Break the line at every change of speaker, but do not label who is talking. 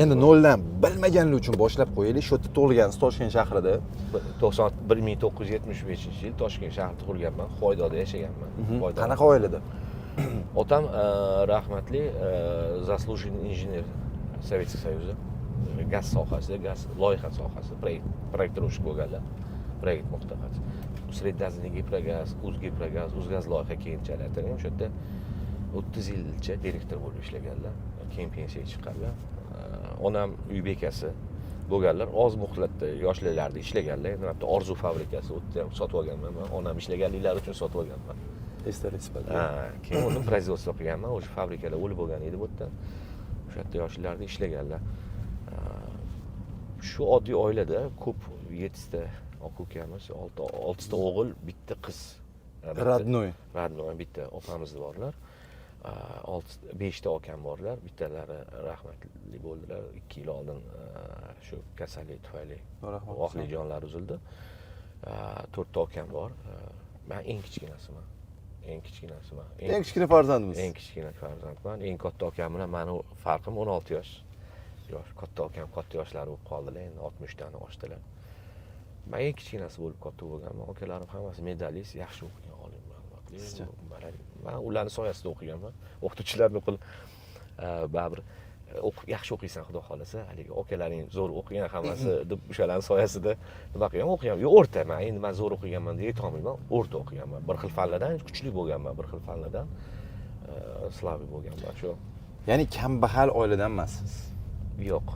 Endi noldan bilmaganlar uchun boshlab qo'yaylik. Shu yerda tug'ilgansiz, Toshkent shahrida.
1975-yil Toshkent shahrida tug'ilganman, Xoydoda yashaganman. Xoydoda.
Qanaqa oilada?
Otam rahmatli, заслуженный инженер Советский Союза, gaz sohasida, gaz loyiha sohasida проектировщик bo'lganlar, proyekt mutaxassis. Среднегипрогаз, O'zgiprogaz, O'zgaz loyiha keyinchalik aytilgan. O'sha yerda 30 yilcha direktor bo'lib ishlaganlar, keyin pensiyaga chiqqanlar. Onam uy bekasi bo'lganlar, oz muhlatda yoshliklarida ishlaganlar. Endi bitta Orzu fabrikasi, u yerda ham sotib olganman man, onam ishlaganliklari uchun sotib olganman.
Esdalik sifatida.
Ha, keyin uni производство qilganman. O'sha fabrikalar o'lib bo'lgan edi bu yerda, o'sha yerda yoshlarida ishlaganlar. Shu oddiy oilada ko'p, yettita aka ukamiz, oltita o'g'il, bitta qiz.
Родной.
Родной bitta opamiz borlar. Olti, beshta akam borlar, bittalari rahmatli bo'ldilar 2 yil oldin, shu kasallik tufayli
Rahmat.
oqlik jonlari uzildi. To'rtta akam bor. Man eng kichkinasiman, eng kichkinasiman.
Eng kichkina farzandimiz.
Eng kichkina farzandman. Eng katta akam bilan mani farqim 16 yosh. Yosh katta akam katta yoshlari bo'lib qoldilar, endi 60dan oshdilar. Man eng kichkinasi bo'lib katta bo'lganman. Akalarim hammasi medalist, yaxshi o'qigan, oliy ma'lumotli.
Sizchi?
Man ularni soyasida o'qiganman. O'qituvchilarni qilib, baribir o'qib, yaxshi o'qiysan, xudo xohlasa, haligi akalaring zo'r o'qigan hammasi deb, o'shalarni soyasida nima qilgan, o'qigan. Yo'q, o'rta, man endi man zo'r o'qiganman deb aytolmayman, o'rta o'qiganman. Bir xil fanlardan kuchli bo'lganman, bir xil fanlardan слабый bo'lganman shu.
Ya'ni kambag'al oiladan emassiz.
Yo'q.